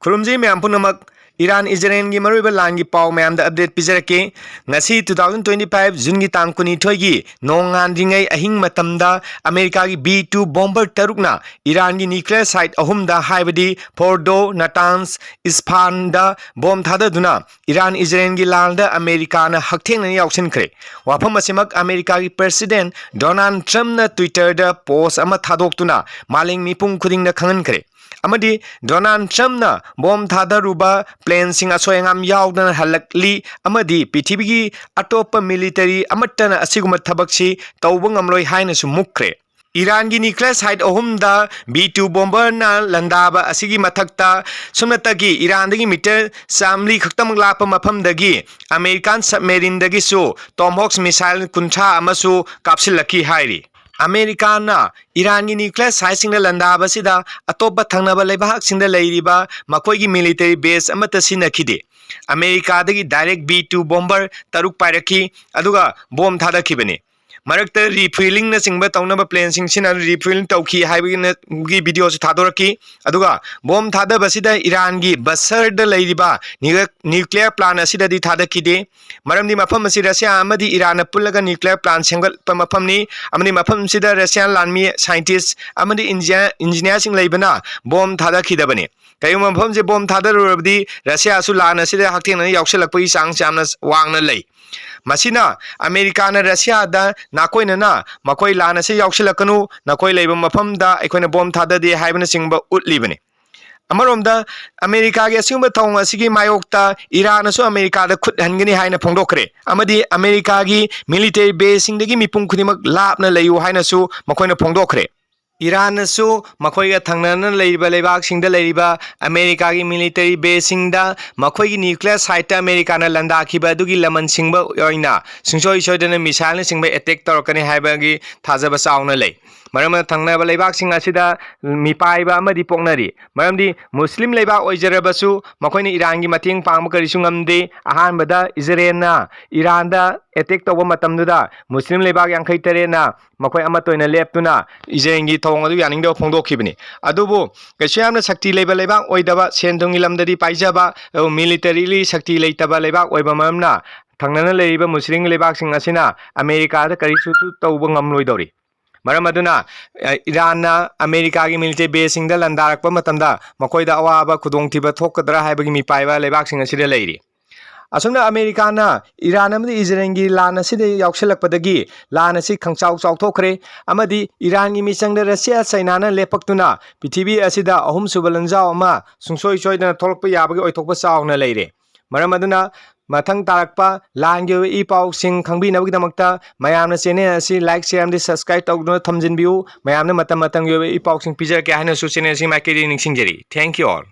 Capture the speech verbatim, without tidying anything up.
ꯈꯨꯔꯨꯝꯖꯩ ꯃꯌꯥꯝ ꯄꯨꯝꯅꯃꯛ꯫ ꯏꯔꯥꯟ ꯏꯖꯔꯦꯜꯒꯤ ꯃꯔꯨꯑꯣꯏꯕ ꯂꯥꯟꯒꯤ ꯄꯥꯎ ꯃꯌꯥꯝꯗ update ꯄꯤꯖꯔꯛꯀꯦ꯫ ꯉꯁꯤ two thousand twenty five Juneꯒꯤ ꯇꯥꯡ ꯀꯨꯟꯅꯤꯊꯣꯏꯒꯤ ꯅꯣꯡꯉꯥꯟꯗ꯭ꯔꯤꯉꯩ ꯑꯍꯤꯡ ꯃꯇꯝꯗ ꯑꯃꯦꯔꯤꯀꯥꯒꯤ B two bomber ꯇꯔꯨꯛꯅ ꯏꯔꯥꯟꯒꯤ nuclear site ꯑꯍꯨꯝꯗ, ꯍꯥꯏꯕꯗꯤ ꯐꯣꯔꯗꯣ, ꯅꯇꯥꯟꯁ, ꯏꯁꯐꯥꯟꯗ ꯕꯣꯝ ꯊꯥꯗꯗꯨꯅ ꯏꯔꯥꯟ ꯏꯖꯔꯦꯜꯒꯤ ꯂꯥꯟꯗ ꯑꯃꯦꯔꯤꯀꯥꯅ ꯍꯛꯊꯦꯡꯅꯅ ꯌꯥꯎꯁꯤꯟꯈ꯭ꯔꯦ꯫ ꯋꯥꯐꯝ ꯑꯁꯤꯃꯛ ꯑꯃꯦꯔꯤꯀꯥꯒꯤ President Donald Trumpꯅ Twitterꯗ post ꯑꯃ ꯊꯥꯗꯣꯛꯇꯨꯅ ꯃꯥꯂꯦꯝ ꯃꯤꯄꯨꯝ ꯈꯨꯗꯤꯡꯗ ꯈꯪꯍꯟꯈ꯭ꯔꯦ꯫ ꯑꯃꯗꯤ Donald Trumpꯅ ꯕꯣꯝ ꯊꯥꯗꯔꯨꯕ planeꯁꯤꯡ ꯑꯁꯣꯏ ꯑꯉꯥꯝ ꯌꯥꯎꯗꯅ ꯍꯜꯂꯛꯂꯤ ꯑꯃꯗꯤ ꯄ꯭ꯔꯤꯊꯤꯕꯤꯒꯤ ꯑꯇꯣꯞꯄ military ꯑꯃꯠꯇꯅ ꯑꯁꯤꯒꯨꯝꯕ ꯊꯕꯛꯁꯤ ꯇꯧꯕ ꯉꯝꯂꯣꯏ ꯍꯥꯏꯅꯁꯨ ꯃꯨꯛꯈ꯭ꯔꯦ꯫ ꯏꯔꯥꯟꯒꯤ nuclear site ꯑꯍꯨꯝꯗ B two bomberꯅ ꯂꯥꯟꯗꯥꯕ ꯑꯁꯤꯒꯤ ꯃꯊꯛꯇ ꯁꯨꯞꯅꯇꯒꯤ ꯏꯔꯥꯟꯗꯒꯤ meter ꯆꯥꯃꯔꯤ ꯈꯛꯇꯃꯛ ꯂꯥꯞꯄ ꯃꯐꯝꯗꯒꯤ American submarineꯗꯒꯤꯁꯨ Tomahawk missile ꯀꯨꯟꯊ꯭ꯔꯥ ꯑꯃꯁꯨ ꯀꯥꯞꯁꯤꯜꯂꯛꯈꯤ ꯍꯥꯏꯔꯤ꯫ ꯑꯃꯦꯔꯤꯀꯥꯅ ꯏꯔꯥꯟꯒꯤ nuclear siteꯁꯤꯡꯗ ꯂꯥꯟꯗꯥꯕꯁꯤꯗ ꯑꯇꯣꯞꯄ ꯊꯪꯅꯕ ꯂꯩꯕꯥꯛꯁꯤꯡꯗ ꯂꯩꯔꯤꯕ ꯃꯈꯣꯏꯒꯤ military base ꯑꯃꯠꯇ ꯁꯤꯖꯤꯟꯅꯈꯤꯗꯦ꯫ ꯑꯃꯦꯔꯤꯀꯥꯗꯒꯤ direct B two bomber ꯇꯔꯨꯛ ꯄꯥꯏꯔꯛꯈꯤ, ꯑꯗꯨꯒ ꯕꯣꯝ ꯊꯥꯗꯈꯤꯕꯅꯤ꯫ ꯃꯔꯛꯇ refuelingꯅꯆꯤꯡꯕ ꯇꯧꯅꯕ planeꯁꯤꯡ ꯁꯤꯖꯤꯟꯅꯗꯨꯅ refueling ꯇꯧꯈꯤ ꯍꯥꯏꯕꯒꯤ videoꯁꯨ ꯊꯥꯗꯣꯔꯛꯈꯤ꯫ ꯑꯗꯨꯒ ꯕꯣꯝ ꯊꯥꯗꯕꯁꯤꯗ ꯏꯔꯥꯟꯒꯤ ꯕꯁꯔꯗ ꯂꯩꯔꯤꯕ nuclear plant ꯑꯁꯤꯗꯗꯤ ꯊꯥꯗꯈꯤꯗꯦ꯫ ꯃꯔꯝꯗꯤ ꯃꯐꯝ ꯑꯁꯤ ꯔꯁꯤꯌꯥ ꯑꯃꯗꯤ ꯏꯔꯥꯟꯅ ꯄꯨꯜꯂꯒ nuclear plant ꯁꯦꯝꯒꯠꯄ ꯃꯐꯝꯅꯤ, ꯑꯃꯗꯤ ꯃꯐꯝꯁꯤꯗ ꯔꯁꯤꯌꯥꯟ ꯂꯥꯟꯃꯤ, scientist ꯑꯃꯗꯤ engineer, engineerꯁꯤꯡ ꯂꯩꯕꯅ ꯕꯣꯝ ꯊꯥꯗꯈꯤꯗꯕꯅꯤ꯫ ꯀꯔꯤꯒꯨꯝꯕ ꯃꯐꯝꯁꯦ ꯕꯣꯝ ꯊꯥꯗꯔꯨꯔꯕꯗꯤ ꯔꯁꯤꯌꯥꯁꯨ ꯂꯥꯟ ꯑꯁꯤꯗ ꯍꯛꯊꯦꯡꯅꯅ ꯌꯥꯎꯁꯤꯜꯂꯛꯄꯒꯤ ꯆꯥꯡꯁꯤ ꯌꯥꯝꯅ ꯋꯥꯡꯅ ꯂꯩ꯫ ꯃꯁꯤꯅ ꯑꯃꯦꯔꯤꯀꯥꯅ ꯔꯁꯤꯌꯥꯗ ꯅꯥꯀꯣꯏꯅꯅ "ꯃꯈꯣꯏ ꯂꯥꯟ ꯑꯁꯤ ꯌꯥꯎꯁꯤꯜꯂꯛꯀꯅꯨ, ꯅꯈꯣꯏ ꯂꯩꯕ ꯃꯐꯝꯗ ꯑꯩꯈꯣꯏꯅ ꯕꯣꯝ ꯊꯥꯗꯗꯦ" ꯍꯥꯏꯕꯅꯆꯤꯡꯕ ꯎꯠꯂꯤꯕꯅꯤ꯫ ꯑꯃꯔꯣꯝꯗ, ꯑꯃꯦꯔꯤꯀꯥꯒꯤ ꯑꯁꯤꯒꯨꯝꯕ ꯊꯧꯑꯣꯡ ꯑꯁꯤꯒꯤ ꯃꯥꯌꯣꯛꯇ ꯏꯔꯥꯟꯅꯁꯨ ꯑꯃꯦꯔꯤꯀꯥꯗ ꯈꯨꯠ ꯍꯟꯒꯅꯤ ꯍꯥꯏꯅ ꯐꯣꯡꯗꯣꯛꯈ꯭ꯔꯦ, ꯑꯃꯗꯤ ꯑꯃꯦꯔꯤꯀꯥꯒꯤ military baseꯁꯤꯡꯗꯒꯤ ꯃꯤꯄꯨꯝ ꯈꯨꯗꯤꯡꯃꯛ ꯂꯥꯞꯅ ꯂꯩꯌꯨ ꯍꯥꯏꯅꯁꯨ ꯃꯈꯣꯏꯅ ꯐꯣꯡꯗꯣꯛꯈ꯭ꯔꯦ꯫ ꯏꯔꯥꯟꯅꯁꯨ ꯃꯈꯣꯏꯒ ꯊꯪꯅꯅ ꯂꯩꯔꯤꯕ ꯂꯩꯕꯥꯛꯁꯤꯡꯗ ꯂꯩꯔꯤꯕ ꯑꯃꯦꯔꯤꯀꯥꯒꯤ military baseꯁꯤꯡꯗ ꯃꯈꯣꯏꯒꯤ nuclear siteꯇ ꯑꯃꯦꯔꯤꯀꯥꯅ ꯂꯥꯟꯗꯥꯈꯤꯕ ꯑꯗꯨꯒꯤ ꯂꯃꯟ ꯁꯤꯡꯕ ꯑꯣꯏꯅ ꯁꯨꯡꯁꯣꯏ ꯁꯣꯏꯗꯅ missileꯅꯆꯤꯡꯕ attack ꯇꯧꯔꯛꯀꯅꯤ ꯍꯥꯏꯕꯒꯤ ꯊꯥꯖꯕ ꯆꯥꯎꯅ ꯂꯩ꯫ ꯃꯔꯝ ꯑꯗꯨꯅ ꯊꯪꯅꯕ ꯂꯩꯕꯥꯛꯁꯤꯡ ꯑꯁꯤꯗ ꯃꯤꯄꯥꯏꯕ ꯑꯃꯗꯤ ꯄꯣꯛꯅꯔꯤ꯫ ꯃꯔꯝꯗꯤ ꯃꯨꯁꯂꯤꯝ ꯂꯩꯕꯥꯛ ꯑꯣꯏꯖꯔꯕꯁꯨ ꯃꯈꯣꯏꯅ ꯏꯔꯥꯟꯒꯤ ꯃꯇꯦꯡ ꯄꯥꯡꯕ ꯀꯔꯤꯁꯨ ꯉꯝꯗꯦ꯫ ꯑꯍꯥꯟꯕꯗ ꯏꯖꯔꯦꯜꯅ ꯏꯔꯥꯟꯗ ꯑꯦꯇꯦꯛ ꯇꯧꯕ ꯃꯇꯝꯗꯨꯗ ꯃꯨꯁꯂꯤꯝ ꯂꯩꯕꯥꯛ ꯌꯥꯡꯈꯩ ꯇꯔꯦꯠꯅ ꯃꯈꯣꯏ ꯑꯃꯠꯇ ꯑꯣꯏꯅ ꯂꯦꯞꯇꯨꯅ ꯏꯖꯔꯦꯜꯒꯤ ꯊꯧꯑꯣꯡ ꯑꯗꯨ ꯌꯥꯅꯤꯡꯗꯕ ꯐꯣꯡꯗꯣꯛꯈꯤꯕꯅꯤ꯫ ꯑꯗꯨꯕꯨ ꯀꯩꯁꯨ ꯌꯥꯝꯅ ꯁꯛꯇꯤ ꯂꯩꯕ ꯂꯩꯕꯥꯛ ꯑꯣꯏꯗꯕ, ꯁꯦꯟ ꯊꯨꯝꯒꯤ ꯂꯝꯗꯗꯤ ꯄꯥꯏꯖꯕ, ꯑꯗꯨꯕꯨ ꯃꯤꯂꯤꯇꯔꯤꯂꯤ ꯁꯛꯇꯤ ꯂꯩꯇꯕ ꯂꯩꯕꯥꯛ ꯑꯣꯏꯕ ꯃꯔꯝꯅ ꯊꯪꯅꯅ ꯂꯩꯔꯤꯕ ꯃꯨꯁꯂꯤꯝ ꯂꯩꯕꯥꯛꯁꯤꯡ ꯑꯁꯤꯅ ꯑꯃꯦꯔꯤꯀꯥꯗ ꯀꯔꯤꯁꯨ ꯇꯧꯕ ꯉꯝꯂꯣꯏꯗꯧꯔꯤ꯫ ꯃꯔꯝ ꯑꯗꯨꯅ, ꯑ, ꯏꯔꯥꯟꯅ ꯑꯃꯦꯔꯤꯀꯥꯒꯤ ꯃꯤꯂꯤꯇꯔꯤ ꯕꯦꯁꯁꯤꯡꯗ ꯂꯥꯟꯗꯥꯔꯛꯄ ꯃꯇꯝꯗ ꯃꯈꯣꯏꯗ ꯑꯋꯥꯕ ꯈꯨꯗꯣꯡꯊꯤꯕ ꯊꯣꯛꯀꯗ꯭ꯔꯥ ꯍꯥꯏꯕꯒꯤ ꯃꯤꯄꯥꯏꯕ ꯂꯩꯕꯥꯛꯁꯤꯡ ꯑꯁꯤꯗ ꯂꯩꯔꯤ꯫ ꯑꯁꯨꯝꯅ ꯑꯃꯦꯔꯤꯀꯥꯅ ꯏꯔꯥꯟ ꯑꯃꯗꯤ ꯏꯖꯔꯦꯜꯒꯤ ꯂꯥꯟ ꯑꯁꯤꯗ ꯌꯥꯎꯁꯤꯜꯂꯛꯄꯗꯒꯤ ꯂꯥꯟ ꯑꯁꯤ ꯈꯪꯆꯥꯎ ꯆꯥꯎꯊꯣꯛꯈ꯭ꯔꯦ ꯑꯃꯗꯤ ꯏꯔꯥꯟꯒꯤ ꯃꯤꯆꯪꯗ ꯔꯁꯤꯌꯥ ꯆꯩꯅꯥꯅ ꯂꯦꯞꯄꯛꯇꯨꯅ ꯄ꯭ꯔꯤꯊꯤꯕꯤ ꯑꯁꯤꯗ ꯑꯍꯨꯝꯁꯨꯕ ꯂꯥꯟꯖꯥꯎ ꯑꯃ ꯁꯨꯡꯁꯣꯏ ꯁꯣꯏꯗꯅ ꯊꯣꯛꯂꯛꯄ ꯌꯥꯕꯒꯤ ꯑꯣꯏꯊꯣꯛꯄ ꯆꯥꯎꯅ ꯂꯩꯔꯦ꯫ ꯃꯔꯝ ꯑꯗꯨꯅ ꯃꯊꯪ ꯇꯥꯔꯛꯄ ꯂꯥꯟꯒꯤ ꯑꯣꯏꯕ ꯏ ꯄꯥꯎꯁꯤꯡ ꯈꯪꯕꯤꯅꯕꯒꯤꯗꯃꯛꯇ ꯃꯌꯥꯝꯅ ꯆꯦꯅꯦꯜ ꯑꯁꯤ ꯂꯥꯏꯛ, ꯁꯤꯌꯔ ꯑꯃꯗꯤ ꯁꯕꯁꯀ꯭ꯔꯥꯏꯕ ꯇꯧꯗꯨꯅ ꯊꯝꯖꯤꯟꯕꯤꯌꯨ꯫ ꯃꯌꯥꯝꯅ ꯃꯇꯝ ꯃꯇꯝꯒꯤ ꯑꯣꯏꯕ ꯏ ꯄꯥꯎꯁꯤꯡ ꯄꯤꯖꯔꯛꯀꯦ ꯍꯥꯏꯅꯁꯨ ꯆꯦꯅꯦꯜ ꯑꯁꯤ ꯃꯥꯏꯀꯩꯗꯒꯤ ꯅꯤꯡꯁꯤꯡꯖꯔꯤ꯫ Thank you all.